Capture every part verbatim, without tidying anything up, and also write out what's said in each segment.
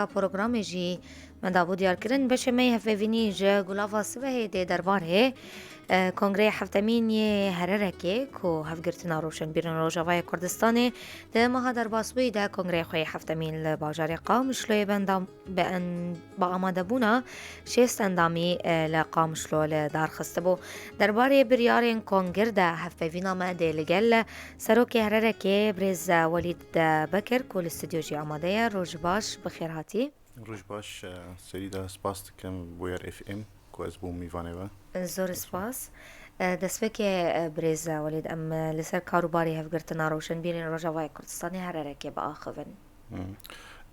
Programê jî me dabû diyarkirin. Beşê me yê hevpeyvînî ji Gulava Sibehê dê derbarê, e, Kongreyê Heftemîn yê Hererekê ku Hevgirtina Rewşenbîrên Rojavayê Kurdistanê di meha derbasbûyî de kongreyê xwe yê heftemîn li bajarê Qamişloyê bendam-, bi en-, bi amadebûna şêst endamî, e, li Qamişlo li dar xistibû. Derbarê biryarên kongir de hevpeyvîna me dê li gel Serokê Hererekê birêz Welîd Bekir ku li stûdyo jî amade ye. Roj baş, bi xêr hatî. Roj baş, e, serî de spas dikim Bûyer F M ku ez bûm mîvanê we. Zor spas. E, destpêkê, e, birêz Welîd, em, e, li ser kar û barê Hevgirtina Rewşenbîrên Rojavayê Kurdistanê, Hererekê, biaxivin. Hmm.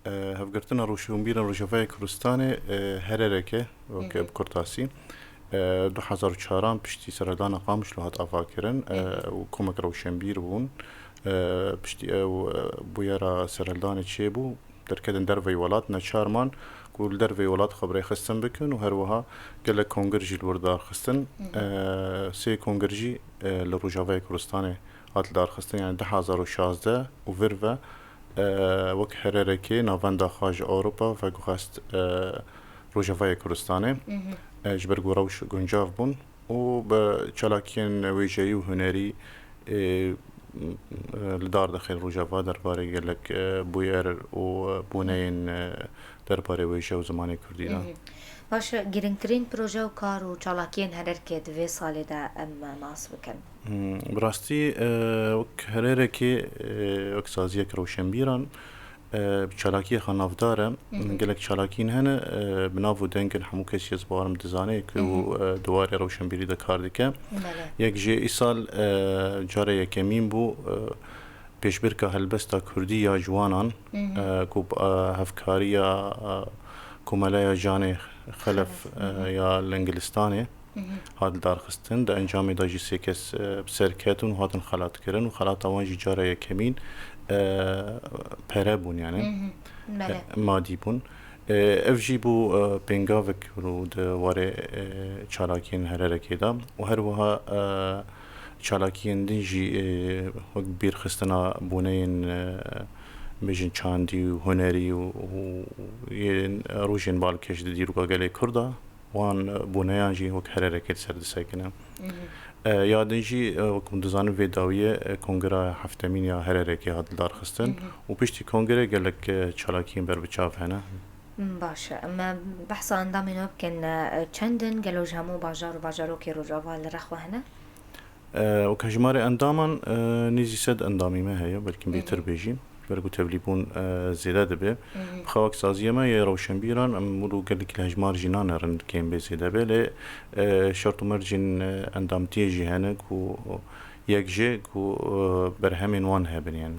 E, Hevgirtina Rewşenbîrên Rojavayê Kurdistanê, e, Hererekê, weke Hı hı. bi kurtasî, e, du hezar û çaran piştî seredana Qamişlo hat avakirin, e, Hı hı. û komek rewşenbîr bûn. E, piştî ew, e, bûyera serhildanê çêbû, derketin derveyî welat, neçar man ku li derveyî welat xwe bi rêxistin bikin û her wiha gelek kongir jî li wir darxistin. Hı hı. E, sê kongir jî, e, li Rojavayê Kurdistanê hat lidarxistin, yani du hezar û şazdeh û vir ve, e, wek Hererekê navenda xwe ji Ewropa veguhest, e, Rojavayê Kurdistanê. Hı hı. E, ji ber ku rewş guncav bûn û bi çalakiyên wêjeyî û hunerî, e, li dar dixin Rojava derbarê gelek, e, bûyer û, e, bûneyên, e, derbarê wêje û zimanê kurdî de. Hı hı. Baş e, girîngtirîn proje û kar û çalakiyên Hererkê di vê salê de em nas bikin. Hmm, bi rastî, e, wek Hererekê, e, wek saziyek rewşenbîran, e, bi çalakiyê xwe navdar e. Hı hı. Gelek çalakiyên hene, e, bi nav û deng in, hemû kes jî ez bawerim dizane ku, Hı hı. e, di warê rewşenbîrî de kar dike. Belê. Yek jê îsal, e, cara yekemîn bû, e, pêşbirka helbesta kurdî ya ciwanan, Hı hı. e, ku, e, hevkariya, e, Komeleya Canê Xelef, Xelef, hı hı. e, ya Lingilistanê Hı hı. hat darxistin. Di encamê de jî sê kes, e, bi ser ketin û hatin xelatkirin û xelata wan jî cara yekemîn, e, pere bûn, yani, Hı hı. Belê. e, madî bûn. E, ev jî bû, e, pêngavek û di warê, e, çalakiyên Hererekê de û her wiha, e, çalakiyên din jî, e, wek bîrxistina bûneyên, e, bêjin çandî û hunerî û, û yên rojên balkêş di dîroka gelê Kurd de. Wan, e, bûneyan jî wek Hererekê li ser disekine. Mhm. E, ya din jî, e, wek hûn dizanin vê dawiyê, e, Kongira Heftemîn ya Hererekê hat lidarxistin Mhm. û piştî kongrê gelek, e, çalakiyên berbiçav hene. Baş e. Em behsa endamên we bikin, e, çend in? Gelo ji hemû bajar û bajarokê Rojava li rex we hene? E, wek hejmarê endaman, e, nêzî sed endamî me heye, belkî Hı hı. bêtir bê jî. Ber ku tevlîbûn, e, zêde dibe. Hı hı. Bi xwe wek saziya me yê rewşenbîran, em wilo gelekî li hejmar jî nanerin kêm bê zêde be, lê, e, şert û mercên, e, endamtiyê jî hene ku yek jê ku, e, berhemên wan hebin, yani.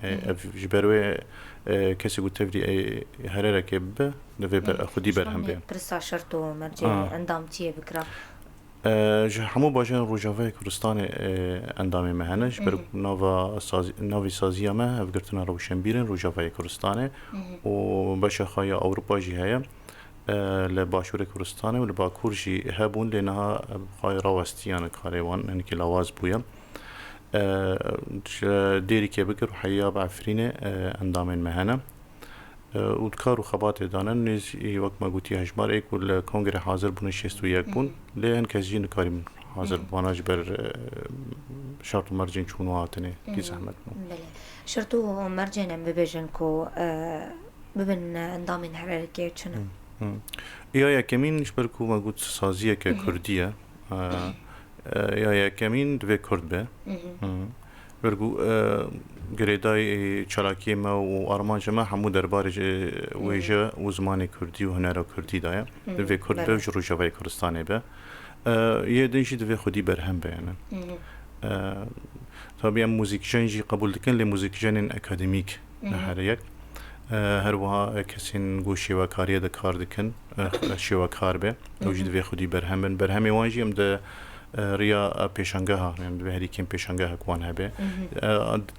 E, Hı hı. ev ji ber wê, e, kesê ku tevlî, e, Hererekê bibe, divê ber-, Hı. xwedî berhem Şan bê. Pirsa şert û mercê Ha. endamtiyê bikira. E, ji hemû bajarên Rojavayê Kurdistanê, e, endamê me hene. Ji ber Mhm. ku nava sazî-, navê saziya me Hevgirtina Rewşenbîrên Rojavayê Kurdistanê Mhm. û beşa xwe ya Ewropa jî heye. E, li Başûrê Kurdistanê û li Bakur jî hebûn, lê niha, e, xwe rawestî, yani karê wan hinekî lawaz bûye. E, ji Dêrikê bigir û heya bi Efrînê, e, endamên me hene. E, û di kar û xebatê de ne, nêzî wek me gotî hejmarê ku li kongrê hazir bûne şêst û yek bûn, Hı hı. lê hin kes jî nikarîbûn hazir Hı hı. bibana ji ber, e, şert û mercên çûn û hatinê, kî Hı hı. zehmet bû. Belê. Şert û mercên em bibêjin ku, e, bibin endamên Hererekê çi ne? Hı hı. Ya yekemîn ji ber ku me got saziyeke Hı hı. kurdî ye. E, e, ya yekemîn divê kurd be. Hı hı. Hı. Ber ku, e, girêdayî çalakiyê me û armanca me hemû derbarê ji Hı hı. wêje û zimanê kurdî û hunera kurdî de ye. Hı hı. Divê kurd be Belê. û ji Rojavayê Kurdistanê be. E, yê din jî divê xwedî berhem be, yani. Hı hı. E, tabî em muzîkjen jî qebûl dikin, lê muzîkjenên akademîk Hı hı. ne her yek. E, her wiha, e, kesên ku şêwekariyê de kar dikin, e, şêwekar be. Ew jî Hı hı. divê xwedî berhem bin. Berhemê wan jî em di e, riya, e, pêşangeha, yani divê herî kêm pêşangehek wan hebe. E,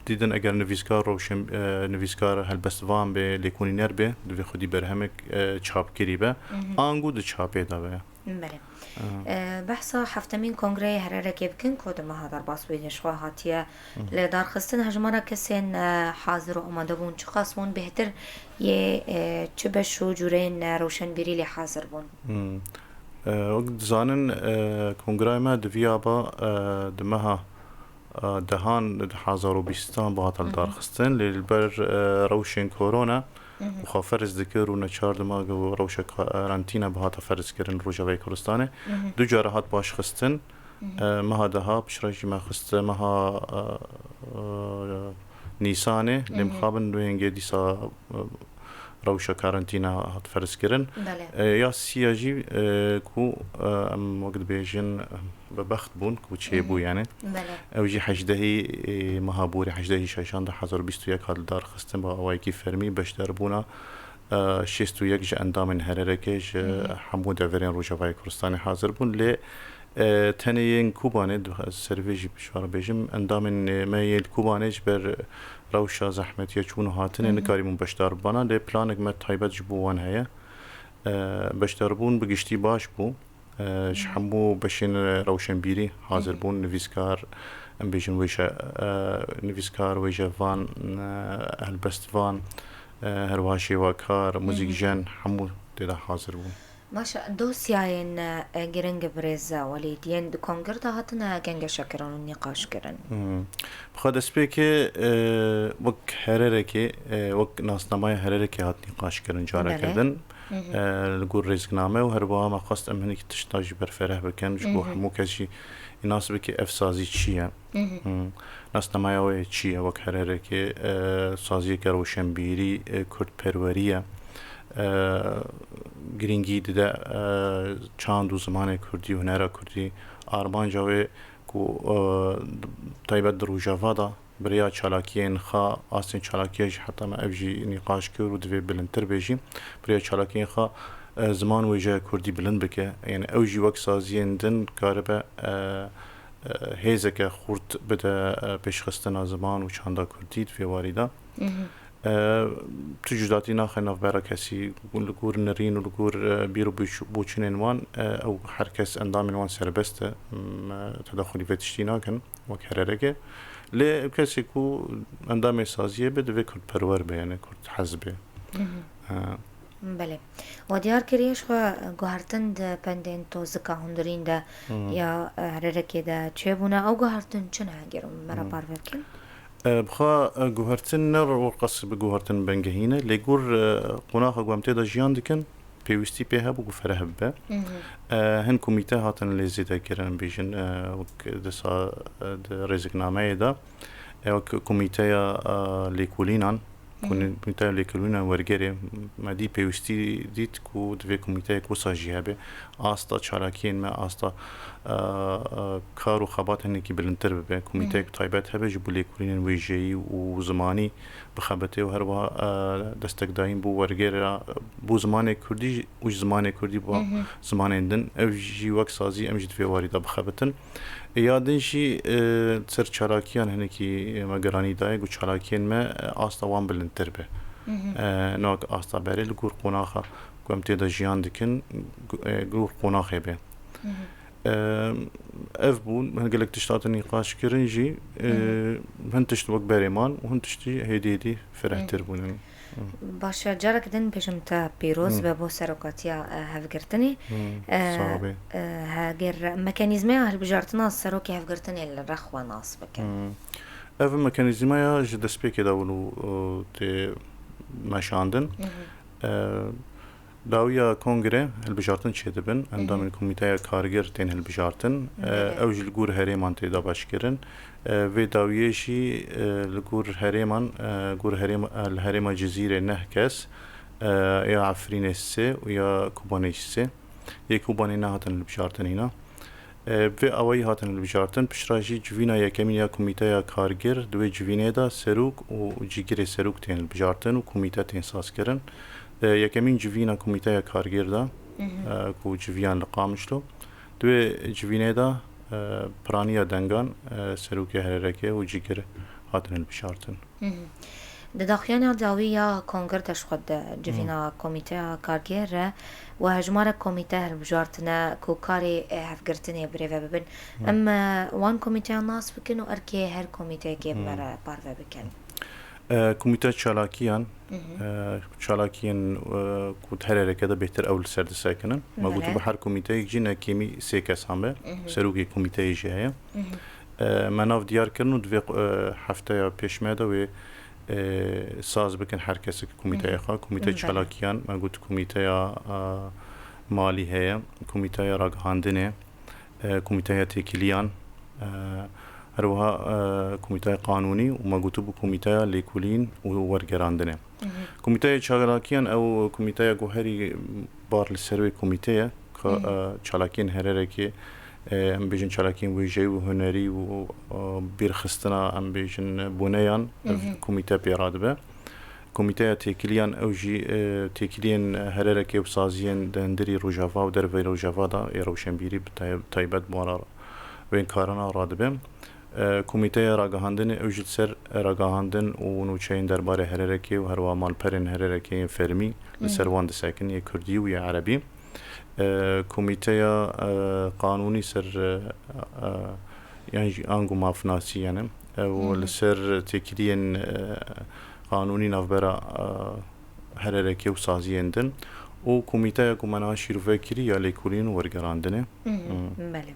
dîtin eger nivîskar rewşen, e, nivîskar helbestvan bê, lêkolîner bê, divê xwedî berhemek, e, çapkirî be. Ango di çapê de be. Belê. E, behsa heftemîn kongreyê Hererekê bikin ku di meha derbasbûyî de ji xwe hatiye li darxistin. Hejmara kesên, e, hazir û amade bûn çiqas bûn? Bêhtir yê, e, çi beş û cûreyên, e, rewşenbîrî lê hazir bûn? Hmm. E, wek dizanin, e, kongraya me di vî ava, e, di meha, e, dehan, di hezar û bîstan bihata li darxistin, lê li ber, e, rewşên korona xwe ferz dikir û neçar dima ku rewşa karantîna bihata ferz kirin Rojavayê Kurdistanê. Du cara hat paşxistin. E, meha deha piştre jî me xist meha, e, e, Nîsanê, lê mixabin du hingê dîsa, e, rewşa karantîna hat ferz kirin. Belê. E, ya siya jî, e, ku, e, em wek dibêjin, e, bi bext bûn ku çêbû yani. Belê. Ew jî hejdehî, e, meha borî, hejdehî şeşan du hezar û bîst û yek hat darxistin, bi awayekî fermî beşdarbûna, e, şêst û yek ji endamên Hererekê ji hemû deverên Rojavayê Kurdistanê hazir bûn. Lê, e, tenê yên Kobanê, di, ez ser vê jî pişwar bêjim, endamên, e, me yên Kobanê ji ber rewşa zehmetiya çûn û hatinê nikarîbûn beşdar bibana, lê planek me taybet ji bo wan heye. E, beşdarbûn bi giştî baş bû. E, ji hemû beşên, e, rewşenbîrî hazir bûn, nivîskar, em bêjin wêje, e, nivîskar, wêjevan, e, helbestvan, e, herwiha şêwekar, muzîkjen, hemû tê de hazir bûn. Baş e, dosyayên, e, giring birêz Welîd yên di kongir de hatine gengeşekirin û nîqaşkirin? Hmm. Bi xwe destpêkê, e, wek Hererekê, e, wek nasnameya Hererekê hat nîqaşkirin, carekê din. E, li gor rêzikname û her wiha me xwest em hinekî tişta jî berfereh bikin, ji bo hemû kes jî nas bike ev sazî çi ye. Hmm. Nasnameya wê çi ye wek Hererekê? E, saziyeke rewşenbîrî, e, kurdperwerî ye. E, girîngî dide, e, çand û zimanê kurdî û hunera kurdî. Armanca wê ku, e, taybet di Rojava de bi rêya çalakiyên xwe, astên çalakiya jî heta me ev jî nîqaş kir û divê bilindtir bê jî, bi rêya çalakiyên xwe, e, ziman wêjeya kurdî bilind bike. Yani ew jî wek saziyên din karibe, e, e, hêzeke xurt bide, e, pêşxistina ziman û çanda kurdî di vê warî de. E, tu cudatî naxe navbera kesî, li gor nerîn û li gor, e, bîr û boç-, boçûnên wan, e, ew her kes endamên wan serbest e. Me tedexulî vê tiştî nakin. Wek Hererekê. Lê kesê ku endamê saziyê be, divê kurdperwer be, yani kurdhez be. Ha. Belê. We diyar kiriye, ji xwe guhertin di pendên tozika hundirîn de ya, e, Hererekê de çêbûne. Ew guhertin çi ne? Ger me re parve bikin. E, bi xwe, e, guhertin ne qas bi guhertin bingehîn e, lê gor, e, qonaxa ku em tê de jiyan dikin, pêwîstî pê hebû ku fereh bibe. E, hin komîte hatin lê zêde kirin, bêjin, e, wek di sa-, e, di rêziknameyê de, e, wek komîteya, e, lêkolînan, komîteya lêkolînan wergerê, me dî pêwîstî dît ku divê komîteyek wisa jî hebe. Asta çalakiyên me, asta, e, e, kar û xebat hinekî bilindtir bibe. Komîteyek taybet hebe ji bo lêkolînên wêjeyî û zimanî bixebite û her wiha, e, destekdayîn bo wergera, bo zimanê kurdî û ji zimanê kurdî bo zimanên din. Ev jî wek sazî em jî di vê warî de bixebitin. Ya din jî, e, ser çalakiyan hinekî me giranî daye, ku çalakiyên me, e, asta wan bilindtir be. E, ne wek asta berê, li gor qonaxa ku em tê de jiyan dikin, gu-, e, gor qonaxê be. E, ev bû, hin gelek tişt hatin nîqaş kirin jî, e, hin tişt wek berê man û hin tiştî hêdî hêdî ferehtir bûnin. Baş e, carek din bêjim te pîroz be bo serokatiya, e, hevgirtinê. E, sağ be. E, heger mekanîzmeya hilbijartina serokê hevgirtinê li rexwe nas bikin. Ev mekanîzmeya ji destpêkê de wilo, e, tê meşandin. E, Dawiya kongre hilbijartin çêdibin, endamên komîteya kargir tên hilbijartin. E, ew jî li gor herêman tê dabeşkirin. E, vê dawiyê jî, e, li gor herêman, e, gor herêma, e, li herêma Cizîrê neh kes, e, ya Efrînê sê û ya Kobanê jî sê. Yê Kobanê nehatin hilbijartin hîna. E, vê awayî hatin hilbijartin. Piştre jî civîna yekemîn ya komîteya kargir, di wê civînê de serok û cîgirê serok tên hilbijartin û komîte tên sazkirin. E, yekemîn civîna komîteya kargir de, e, ku civiyan li Qamişlo. Di wê civînê de, e, piraniya dengan, e, serokê herêrekê û cîgir hatin hilbijartin. Di daxuyaniya dawî ya kongir de ji xwe de civîna komîteya kargêr re û hejmarek komîte hilbijartine ku karê hevgirtinê birêve bibin. Em, e, wan komîteyan nas bikin û erkê her komîteyekê bi me re parve bikin. E, komîteya çalakiyan, e, çalakiyên, e, ku di herêrekê de bêhtir ew li ser disekinin. Me gotiye bi her komîteyek jî ne kêmî sê kesan be. Serokê komîteyê jî heye. E, me nav diyar kirin û divê, e, hefteya pêş me de wê, e, saz bikin her kesek komîteya xwe. Komîteya çalakiyan, me got komîteya, e, malî heye, komîteya ragihandinê, e, komîteya têkiliyan, e, her wiha, e, komîteya qanûnî û me gotibû komîteya lêkolîn û wergerandinê. Komîteya çalakiyan ew komîteya ku herî bar li ser wê komîte ye, ka, e, çalakiyên herêrekê, e, em bêjin çalakiyên wêjeyî û hunerî û, e, bîrxistina, em bêjin, boneyan, ev komîte pê radibe. Komîteya têkiliyan ew jî, e, têkiliyên herêrekê û saziyên di hundirî Rojava û derveyî Rojava de ê rewşenbîrî bi tay-, taybet bi wan re wên karana radibe. E, Komîteya Ragihandinê ew jî li ser ragihandin û nûçeyên derbarê herêrekê û herwiha malperên herêrekê yên fermî li ser wan disekin, yê kurdî û yê erebî. E, Komîteya, e, Qanûnî ser, e, e, yan jî ango mafnasî, yani, ew li ser têkiliyên, e, qanûnî navbera, e, herêrekê û saziyên din û komîteya ku me niha şîrove kirî ya lêkolîn û wergerandinê. Belê.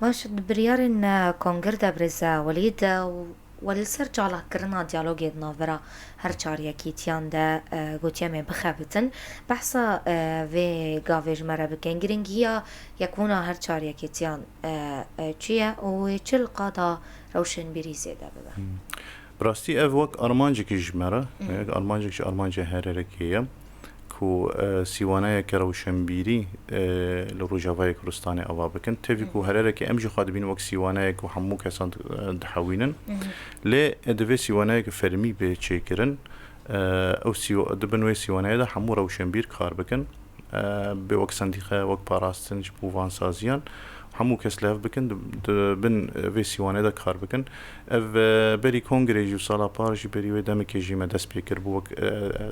Baş, di biryarên, e, kongir de birêz Welîd, e, û we li ser çalakkirina diyalogê di navbera her çar yekîtiyan de, e, gotiye em ê bixebitin. Behsa, e, vê gavê ji me re bikin. Girîngiya yekbûna her çar yekîtiyan, e, e, çi ye û wê çi li qada rewşenbîrî zêde bibe? Bi rastî ev wek armancekî ji me re, wek armancek ji armancê herêrekê ye ku, e, sîwaneyeke rewşenbîrî, e, li Rojavayê Kurdistanê ava bikin. Tevî ku herêrekê em jî xwe dibînin wek sîwaneyek ku hemû kesan, e, dihewînin. Lê, e, divê sîwaneyeke fermî bê çêkirin. E, ew sîwa-, di bin wê sîwaneyê de hemû rewşenbîr kar bikin. E, bê wek sendîqe, wek parastin ji bo van saziyan. Hemû kes li hev bikin, di, di bin vê sîwanê de kar bikin. Ev, e, berî kongrê jî û sala par jî berî wê demekê jî me dest pê kir bû wek, e, e, e,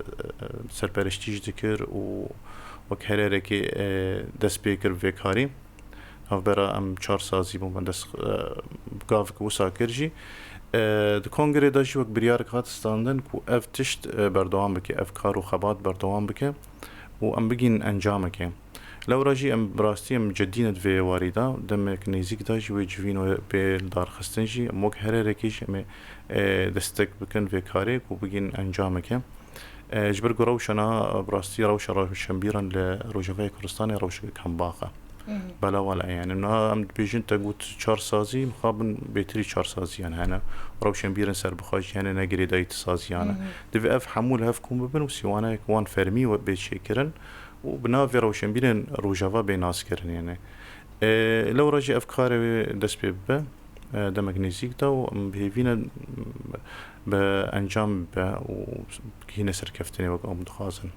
serpereştî jî dikir û wek herêrekê, e, dest pê kir bi vê karî. Navbera em çar sazî bû me dest, e, gavik wisa kir jî. E, di kongrê de jî wek biryarek hat standin ku ev tişt, e, berdewam bike, ev kar û xebat berdewam bike û em bigîn encamekê. Lewra jî em bi rastî em ceddî ne di vê êwarî de, demek nêzîk de jî wê civîno bê lidarxistin jî, em wek herêrekê jî em ê, e, destek bikin vê karê ku bigîn encameke. E, ji ber ku rewşa niha bi rastî rewşa rewşenbîran li Rojavayê Kurdistanê rewşeke kembax e. Belawal e yani. Niha em dibêjin te got çar sazî, mixabin bêtirî çar sazî yani hene. Rewşenbîrên serbixwe jî hene ne girêdayî ti saziyan e. Divê ev hemû li hev kom bibin û sîwaneyek wan fermî we bê çêkirin. û bi navê rewşenbîrên Rojava bê naskirin yani. E, lewra jî ev karê wê dest pê bibe, e, demek nêzîk de û em bi hêvî ne, bi encam bibe û bigihîne serkeftinê wek em dixwazin.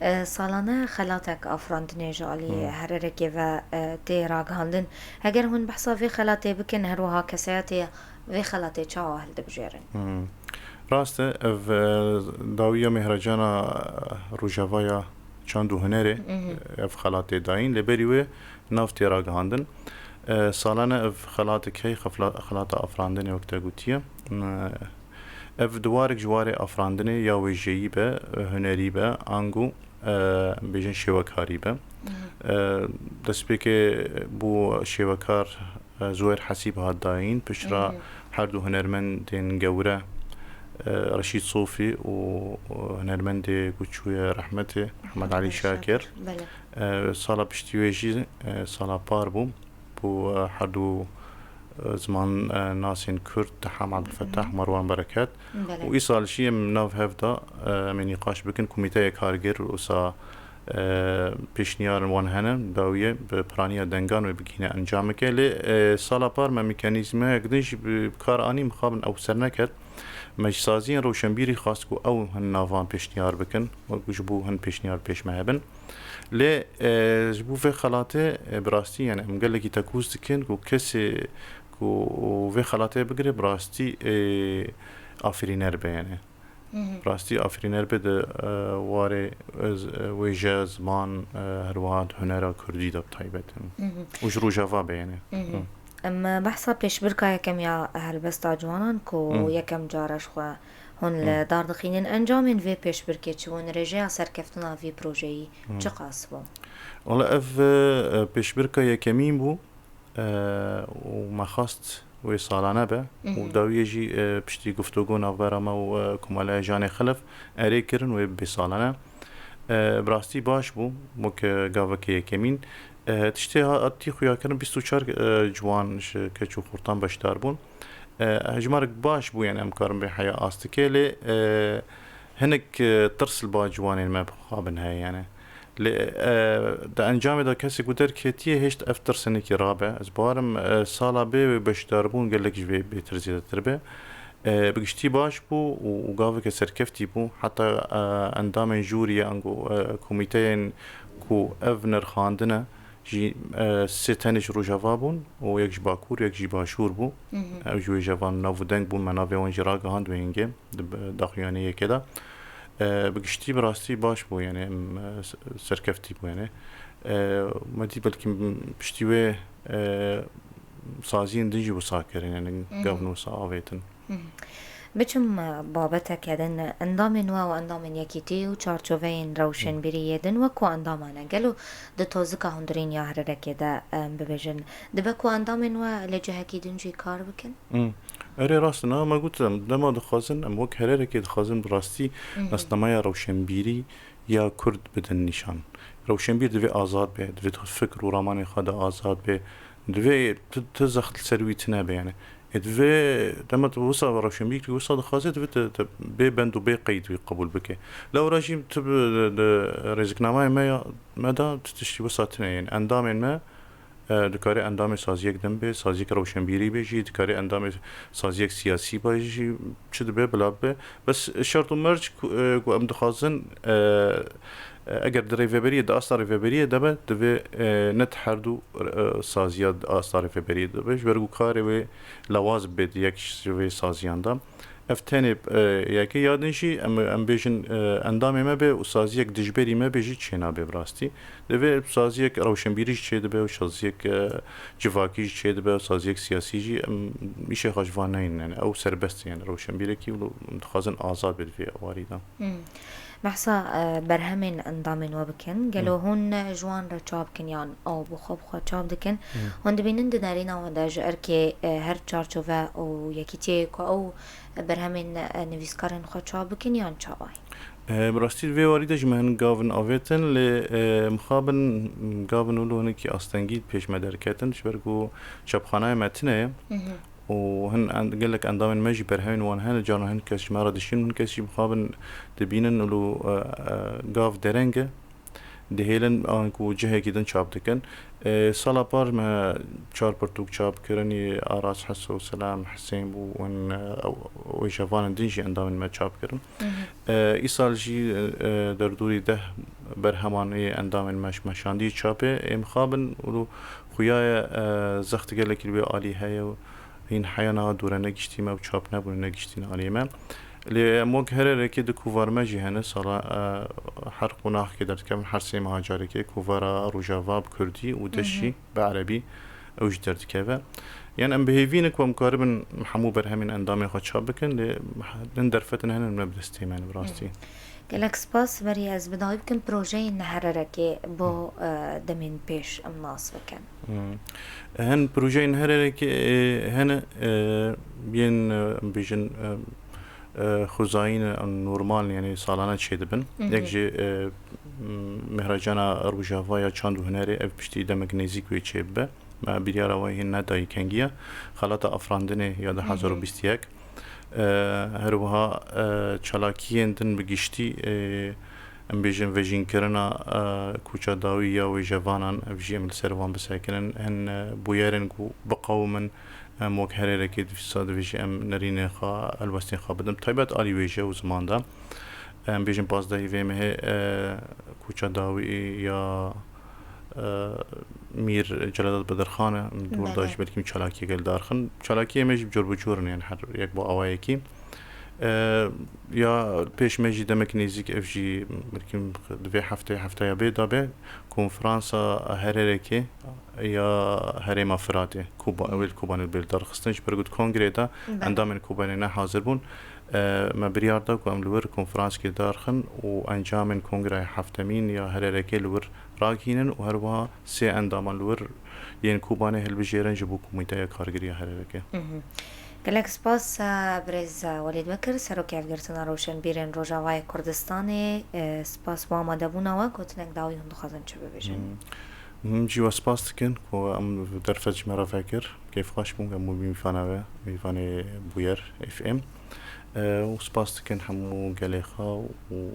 E, salane xelatek afirandinê ji alî herêrekê ve, e, tê ragihandin. Heger hûn behsa vê xelatê bikin, her wiha kesayetê vê xelatê çawa hildibijêrin? Hmm. Rast e, ev, e, dawiya Mêhracana Rojava ya Çand û Hunerê, ev xelat tê dayîn. Lê berî wê nav tê ragihandin. E, salane ev xelatek hey, xefla-, xelata afirandinê wek te gotiye. E, ev di warek ji warê afirandinê ya wêjeyî be, e, hunerî be, ango, e, bêjin şêwekarî be. E, destpêkê bû şêwekar, e, Zuhêr Hesîb hat dayîn, piştre her du hunermendên gewre, e, Reşîd Sofî û, û hunermendê ku çûye rehmetê, Mihemed Elî Şakir. Belê. E, sala piştî wê jî, e, sala par bû. Bû, e, her du, e, ziman, e, nasên Kurd, Teham Ebdulfetah, Marwan Bereket. Belê. Û îsal jî em nav hev de, e, em ê nîqaş bikin, komîteyê kargêr wisa, e, pêşniyarên wan hene, dawiyê bi piraniya dengan wê bigihîne encameke. Lê, e, sala par me mekanîzmayek din jî bi, bi kar anî, mixabin ew ser neket. Me ji saziyên rewşenbîrî xwest ku ew hin navan pêşniyar bikin, wek ji bo hin pêşniyar pêş me hebin. Lê, e, ji bo vê xelatê, e, bi rastî, yani, em gelekî tekûz dikin ku kesê ku vê xelatê bigire, bi rastî, e, afirîner be, yani. Bi rastî afirîner be di, e, warê, e, z-, e, wêje, ziman, e, her wiha di hunera kurdî de bi taybet. Û ji Rojava be, yani. Em behsa pêşbirka yekem ya helbesta ciwanan ku yekem car e ji xwe hûn li dar dixînin. Encamên vê pêşbirkê çi bûn? Rêjeya serkeftina vî projeyî çiqas bû? Wala ev, e, pêşbirka yekemîn bû, e, û me xwest wê salane be. Û dawiyê jî, e, piştî guftûgo navbera me û, e, Komeleya Janê Xelef erê kirin wê bê salane. E, bi rastî baş bû, weke gaveke yekemîn. E, tiştê hatî xuyakirin bîst û çar, e, ciwan ji keç û xurtan beşdar bûn. E, hejmarek baş bû, yani em karin bê heya astikê, lê, e, hinek, e, tirs li ba ciwanên me bixabin heye, yani. Lê, e, di encamê de kesê ku derketiye hêşt ev tirs hinekî rabe. Ez bawerim, e, sala bê wê beşdarbûn gelek ji vê bêtir zêdetir be. E, bi giştî baş bû û, û gaveke serkeftî bû. Heta, e, endamên jûriyê ango, e, komîteyên ku ev nirxandine jî, e, sê tenê ji Rojava bûn û yek ji Bakur, yek jî Başûr bû. Ew jî wê jevan nav û deng bûn, me navê wan jî ragihand wê hingê di daxuyaniyê yekê de. E, bi giştî bi rastî baş bû, yani em, e, s-, serkeftî bû, yani. E, me dî belkî piştî wê, e, saziyên din jî wisa kirin, yani gavin wisa avêtin. Biçim, e, babeteke din, endamên we û endamên yekîtî û çarçoveyên rewşenbîrî yê din wek ku endama ne. Gelo di tozika hundirîn ya Hererekê de, em bibêjin, dibe ku endamên we li cihekî din jî kar bikin? Hmm. Erê, rast e, niha me got, em dema dixwazin, em wek Hererekê dixwazin bi rastî nasnameya rewşenbîrî ya Kurd bidin nîşan. Rewşenbîr divê azad be, divê di fikr û ramanê xwe de azad be, divê tu, tu zext li ser wî tune be, yani. Ê, divê dema tu wisa rewşenbîrî wisa dixwaze, divê tu, tu bê bend û bê qeyd wî qebûl bike. Lewra jî tu bi, di, di rêziknameyê me ya, me de tu tiştî wisa tune, yani. Endamên me, e, dikarê endamê saziyek din bê, saziyek rewşenbîrî bê jî, dikarê endamê saziyek siyasî bê jî, çi dibe bila bibe. Bes şert û merc ku, e, ku em dixwazin, e, e, eger di rêveberiyê, di asta rêveberiyê de be, divê, e, ne di her du, e, saziya di asta rêveberiyê de be, ji ber ku karê wê lewaz bibe di yek ji vê saziyan de. Ev tenê, e, yekê ya din jî em, em bêjin, e, endamê me be û saziyek dijberî me be jî çênabe bi rastî. Divê saziyek rewşenbîrî jî çêdibe û saziyek, e, civakî jî çêdibe û saziyek siyasî jî, em îşê xwe ji van neynin, yani ew serbest e, yani rewşenbîrekî û dixwazin azad be di vê warî de. Hmm. Behsa, e, berhemên endamên we bikin. Gelo hûn ji wan re çap dikin yan ew bi xwe bi xwe çap dikin? Hûn dibînin di nerîna wan de ji erkê, e, her çarçove û yekîtiyê ku ew berhemên, e, nivîskarên xwe çap bikin yan çawa ye? E, bi rastî di vê warî de jî me hin gavin avêtin, lê, e, mixabin gavin wilo hinekî astengî pêş me derketin, ji ber ku çapxanaya me tune ye. Û hin en-, gelek endamên me jî berhemên wan hene, carna hin kes ji me re dişîn, hin kes jî mixabin dibînin wilo, e, e, gav dereng e. Dihêlin anku cihekî din çap dikin. E, sala par me çar pirtûk çap kirin, yê Aras Heso, Selam Hisên bû, û, e, ew, wêjevanên din jî endamên me çap kirin. E, îsal jî, e, derdorî deh berheman ê endamên me ji meşandî çapê ê mixabin û xuya ye, e, zext gelekî li wê alî heye û hîn heya niha dûre negiştî me û çap nebûne, negiştîne alî me. Lê em wek Hererekê di kovar me jî hene, sala, e, her qonaxekê derdikevin, her sê meha carekê, kovara Rojava bi kurdî û deş jî bi erebî ew jî derdikeve. Yan em bi hêvî ne ku em karibin hemû berhemên endamên xwe çap bikin, lê hin derfetin hene me bi destê me ne bi rastî. Gelek spas. Berî ez bi dawî bikim projeyên Hererekê bo, e, demên pêş em nas bikin. Hmm. Hin projeyên Hererekê, e, hene, e, yên, e, em bêjin, e, e, xwezayî ne, normal, yani salane çêdibin. Yek jî, e, m-, Mehrajana Rojava ya Çand û Hunerê, ev piştî demek nêzîk wê çêbibe. Me biryara wê hîn nedayî kengiya. Xelata afirandinê ya du hezar û bîst û yek. E, her wiha, e, çalakiyên din bi giştî, e, Em bêjin vejînkirina, e, kûça dawî ya wêjevanan, ev jî em li ser van bisekinin. Hin, e, bûyerên ku biqewimin, em wek herêrekê dîsa divê jî em nerînê xwe, helwestên xwe bidin. Taybet alî wêje û ziman de. Em bêjin pazdehî vê mehê, e, kûça dawî ya, e, Mîr Celadet Bedirxan e. Em dûr da Belê. jî belkî çalakiyeke li dar xin. Çalakiyê me jî bi cor bi cor in, yani her yek bi awayekî. E, ya pêş me jî demek nêzîk ev jî belkî di vê heftê, hefteya bê de be, konferansa herêrekê ya herêma Firatê, Kuba, ew ê li Kobanê bê li dar xistin, ji ber ku di kongrê de Belê. endamên Kobanê ne hazir bûn. E, me biryar da ku em li wir konferanskê darxin û encamên kongraya heftemîn ya herêrekê li wir ragihînin û her wiha sê endaman li wir yên Kobanê hilbijêrin ji bo komîteya kargirî ya herêrekê. Mhm. Gelek spas, e, birêz, e, Welîd Bekir, Serokê Hevgirtina Rewşenbîrên Rojavayê Kurdistanê. E, spas bo amadebûna we, gotinek dawî hûn dixwazin çi bibêjin? Hmm. Min jî we spas dikin ku em derfet ji me re vekir. Kêfxweş bûn ku em bûn mîvana we, mîvanê Bûyer F M. E, û spas dikin hemû gelê xwe û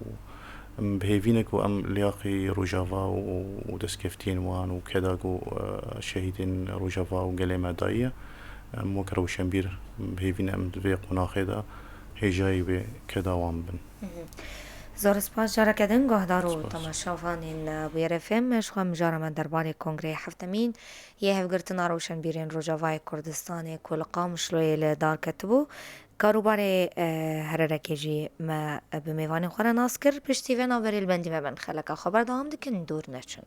em bi hêvî ne ku em liyaqî Rojava û, û destkeftiyên wan û keda ku, e, şehîdên Rojava û gelê me dayiye. Em wek rewşenbîr bi hêvî ne em di vê qonaxê de hêjayî wê keda wan bin. Mhm. Zor spas careke din guhdar û Spas. temaşevanên, e, Bûyer F M. Ji xwe mijara me derbarê Kongreyê Heftemîn yê Hevgirtina Rewşenbîrên Rojavayê Kurdistanê ku li Qamişloyê li dar ketibû, karûbarê, e, herêrekê jî me bi mêvanên xwe re nas kir. Piştî vê navberê li bendî me bin. Xeleka xwe berdewam dikin, dûr neçin.